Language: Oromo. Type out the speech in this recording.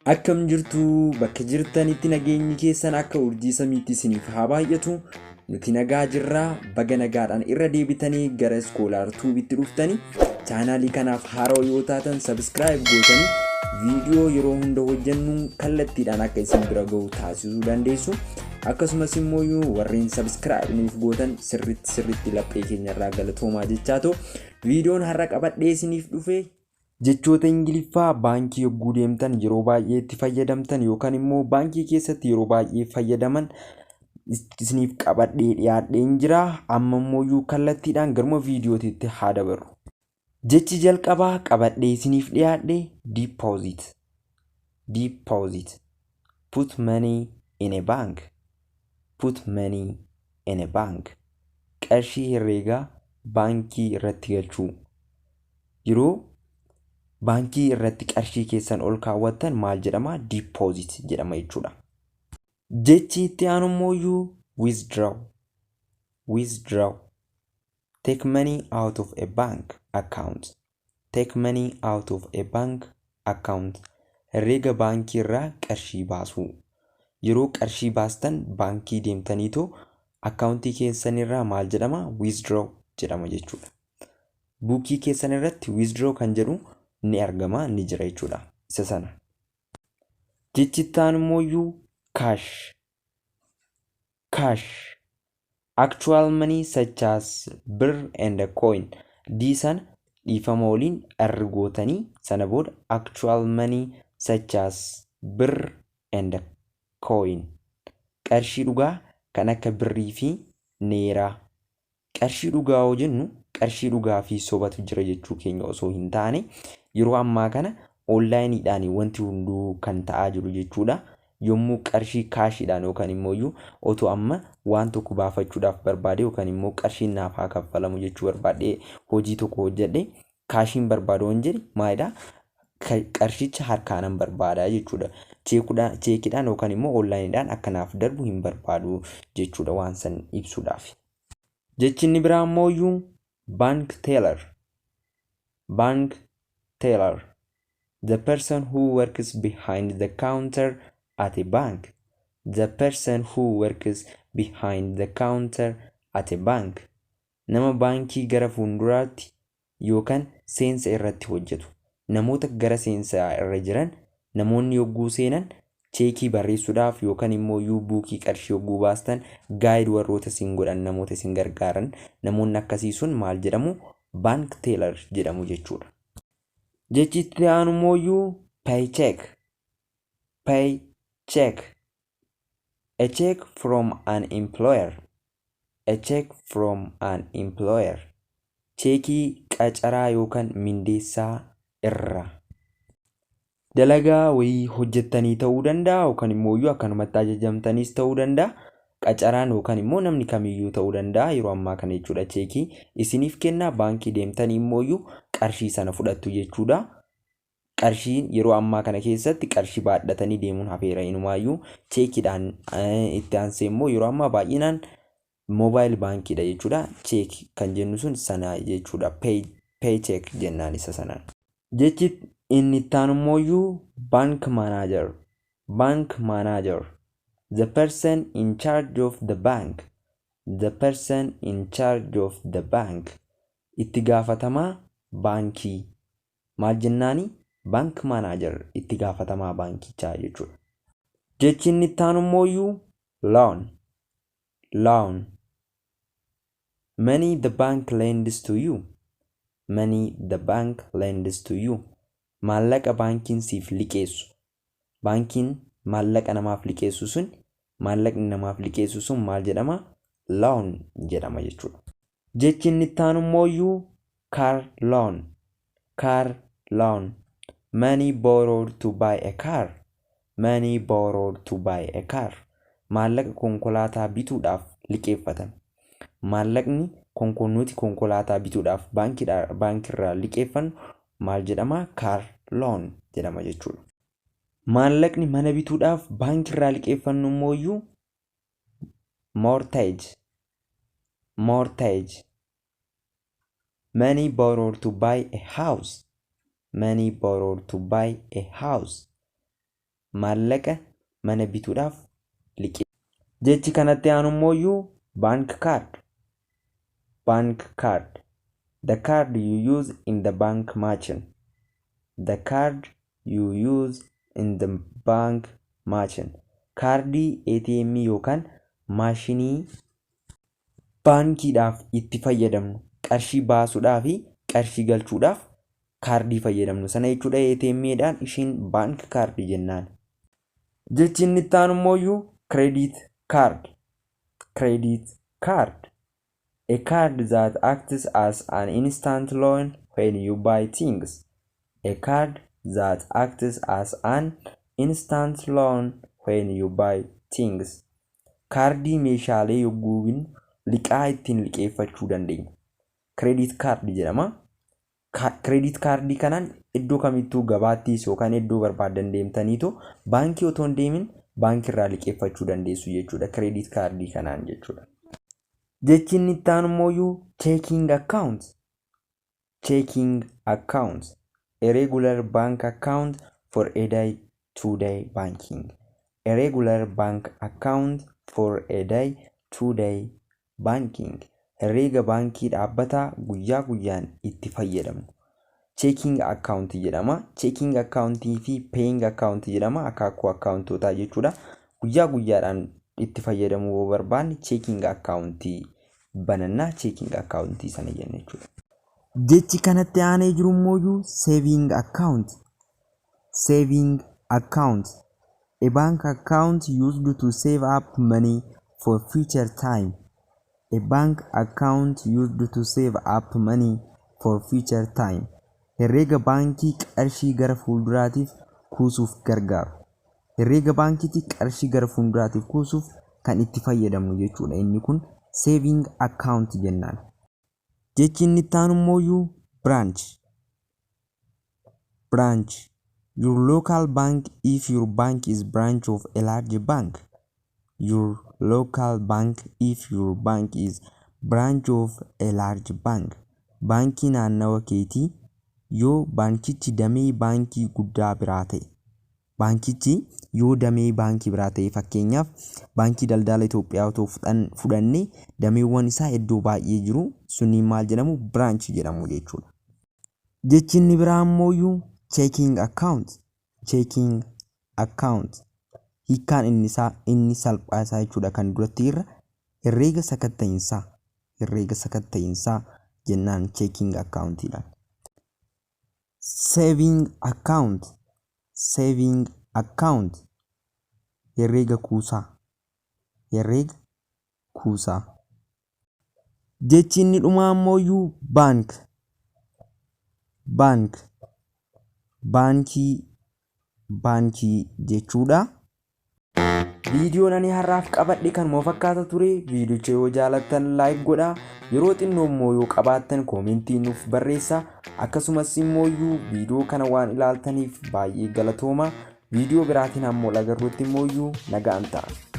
Akkam jirtu? Bakka jirtanitti nageenyi keessan akka urjii samiitti isiniif haa baay'atu. Nuti nagaa jirraa. Baga nagaadhaan irra deebitanii gara Scholar Tubeitti dhuftanii, chaanaalii kanaaf haarawaa yoo taatan subscribe gootanii viidiyoo yeroo hunda hojjennu kallattiidhaan akka isin bira gahu taasisuu dandeessu. Akkasumas immoo warreen subscribe nuuf gootan sirritti sirritti laphee keenyarraa galatoomaa jechaa ta'u, viidiyoon har'a qabadhee isiniif dhufe jechoota Ingiliffaa baankii yogguu deemtan yeroo baay'ee itti fayyadamtan yookaan immoo baankii keessatti yeroo baay'ee fayyadaman isiniif qabadhee dhiyaadheen jira. Amma immoo kallattiidhaan garuma viidiyootitti haa dabarru. Jechi jalqabaa qabadhee isiniif dhiyaadhe deposit. Deposit. Put money in a bank. Put money in a bank. Qarshii herreegaa baankii irratti galchuu. Yeroo baankii irratti qarshii keessan ol kaawwattan maal jedhama? Deposit jedhama jechuudha. Jechi itti aanu immoo withdraw. Withdraw. Take money out of a bank account. Take money out of a bank account. Herreega baankii irraa qarshii baasuu. Yeroo qarshii baastan baankii deemtaniitoo akkaawuntii keessan irraa maal jedhama? Withdraw jedhama jechuudha. Buukii keessan irratti withdraw kan jedhu ni argama, ni jira jechuudha. Isa sana. Jechi itti aanu immoo cash. Cash. Actual money such as birr and a coin. D sana dhiifama waliin R gootanii sana booda actual money such as birr and a coin. Qarshii dhugaa kan akka birrii fi neeraa. Qarshii dhugaa yoo jennu qarshii dhugaa fi sobatu jira jechuu keenya osoo hin taane, yeroo ammaa kana onlineiidhaan wanti hunduu kan ta'aa jiru jechuudha. Yommuu qarshii cashiidhaan yookaan immoo otoo amma waan tokko baafachuudhaaf barbaade yookaan immoo qarshiin naaf haa kaffalamu jechuu barbaade, hojii tokko hojjedhe, cashiin barbaadu waan jedhe maalidhaa, qarshicha harkaanan barbaada jechuudha. Cheekiidhaan yookaan immoo onlineiidhaan akka naaf darbu hin barbaadu jechuudha waan san ibsuudhaaf. Jechi inni biraa immoo bank teller. Bank teller. The person who works behind the counter at a bank. The person who works behind the counter at a bank. Nama baankii gara fuulduraatti yookaan seensa irratti hojjetu. Namoota gara seensaa irra jiran, namoonni yogguu seenan cheekii barreessuudhaaf yookaan immoo buukii qarshii yogguu baastan guide warroota isin godhan, namoota isin gargaaran, namoonni akkasii sun maal jedhamu? Bank teller jedhamu jechuudha. Jechi itti aanu immoo paycheck. Paycheck. A check from an employer. A check from an employer. Cheekii qacaraa yookaan mindeessaa irraa. Dalagaa wayii hojjettanii ta'uu danda'a yookaan immoo akkanumatti ajajamtaniis ta'uu danda'a. Qacaraan yookaan immoo namni kamiyyuu ta'uu danda'a yeroo ammaa kana jechuudha. Cheekii isiniif kennaa, baankii deemtanii immoo qarshii sana fudhattu jechuudha. Qarshiin yeroo ammaa kana keessatti qarshii baadhatanii deemuun hafeera, inumaayyuu cheekiidhaan. Itti aansee immoo yeroo ammaa baay'inaan mobile baankiidha jechuudha. Check kan jennu sun sana jechuudha. Paycheck jennaan isa sanaan. Jechi inni itti aanu immoo bank manager. Bank manager. The person in charge of the bank. The person in charge of the bank. Itti gaafatamaa baankii. Maal jennaani? Bank manager, itti gaafatamaa baankichaa jechuudha. Jechi inni itti aanu immoo loan. Loan. Money the bank lends to you. Money the bank lends to you. Maallaqa baankiin siif liqeessu. Baankiin maallaqa namaaf liqeessu sun, maallaqni namaaf liqeessu sun maal jedhama? Loan jedhama jechuudha. Jechi inni itti aanu immoo car loan. Car loan. Money borrowed to buy a car. Money borrowed to buy a car. Maallaqa konkolaataa bituudhaaf liqeeffatame. Maallaqni nuti konkolaataa bituudhaaf baankiirraa liqeeffannu maal jedhama? Car loan jedhama jechuudha. Maallaqni mana bituudhaaf baankiirraa liqeeffannu immoo mortgage. Mortgage. Money borrowed to buy a house. Money borrowed to buy a house. Maallaqa mana bituudhaaf liqii. Jechi kanatti aanu immoo bank card. Bank card. The card you use in the bank machine. The card you use in the bank machine. Kaardii ATM yookaan maashinii baankiidhaaf itti fayyadamnu, qarshii baasuudhaa fi qarshii galchuudhaaf kaardii fayyadamnu sana jechuudha. ATM'dhaan ishiin bank card jennaan. Jechi inni itti aanu immoo credit card. Credit card. A card that acts as an instant loan when you buy things. A card that acts as an instant loan when you buy things. Kaardii meeshaalee yogguu binnu liqaa ittiin liqeeffachuu dandeenya. Credit card jedhama. Credit kaardii kanaan iddoo kamittuu, gabaattis yookaan iddoo barbaadan deemtaniitu, baankii otoo hin deemin baankii irraa liqeeffachuu dandeessu jechuudha. Credit kaardii kanaan jechuudha. Jechi inni itti aanu immoo checking account. Checking account. A regular bank account for a day to day banking. A regular bank account for a day to day banking. Herreega baankii dhaabbataa guyyaa guyyaan itti fayyadamnu. Checking account jedhama. Checking account fi paying account jedhama. Akaakuu akkaawuntootaa jechuudha. Guyyaa guyyaadhaan itti fayyadamuu yoo barbaanne checking account banannaa, checking account sana jenna jechuudha. Jechi kanatti aanee jiru immoo saving account. Saving account. A bank account used to save up money for future time. A bank account used to save up money for future time. Herreega baankii qarshii gara fuulduraatiif kuusuuf gargaaru. Herreega baankiitii qarshii gara fuulduraatiif kuusuuf kan itti fayyadamnu jechuudha. Inni kun saving account jennaan. Jechi inni itti aanu immoo branch. Branch. Your local bank if your bank is branch of a large bank. Your local bank if your bank is branch of a large bank. Baankii naannawa keetii yoo baankichi damee baankii guddaa biraa ta'e. Baankichi yoo damee baankii biraa ta'e, fakkeenyaaf Baankii Daldala Itoophiyaa otoo fudhannee, dameewwan isaa iddoo baay'ee jiru, sunniin maal jedhamu? Branch jedhamu jechuudha. Jechi inni biraa immoo checking account. Checking account. Hiikkaan inni isaa inni salphaa isaa jechuudha, kan duratti irra herreega sakatta'iinsaa, herreega sakatta'iinsaa jennaan checking accountiidhaan. Saving account. Saving account. Herreega kuusaa, herreega kuusaa. Jechi inni dhumaa immoo bank. Bank, baankii, baankii jechuudha. Viidiyoon ani har'aaf qabadhe kanuma fakkaata ture. Viidiyocha yoo jaalattan like godhaa. Yeroo xinnoo immoo yoo qabaattan koomentii nuuf barreessaa. Akkasumas immoo viidiyoo kana waan ilaaltaniif baay'ee galatooma. Viidiyoo biraatiin hamma wal agarruutti immoo nagaan ta'a.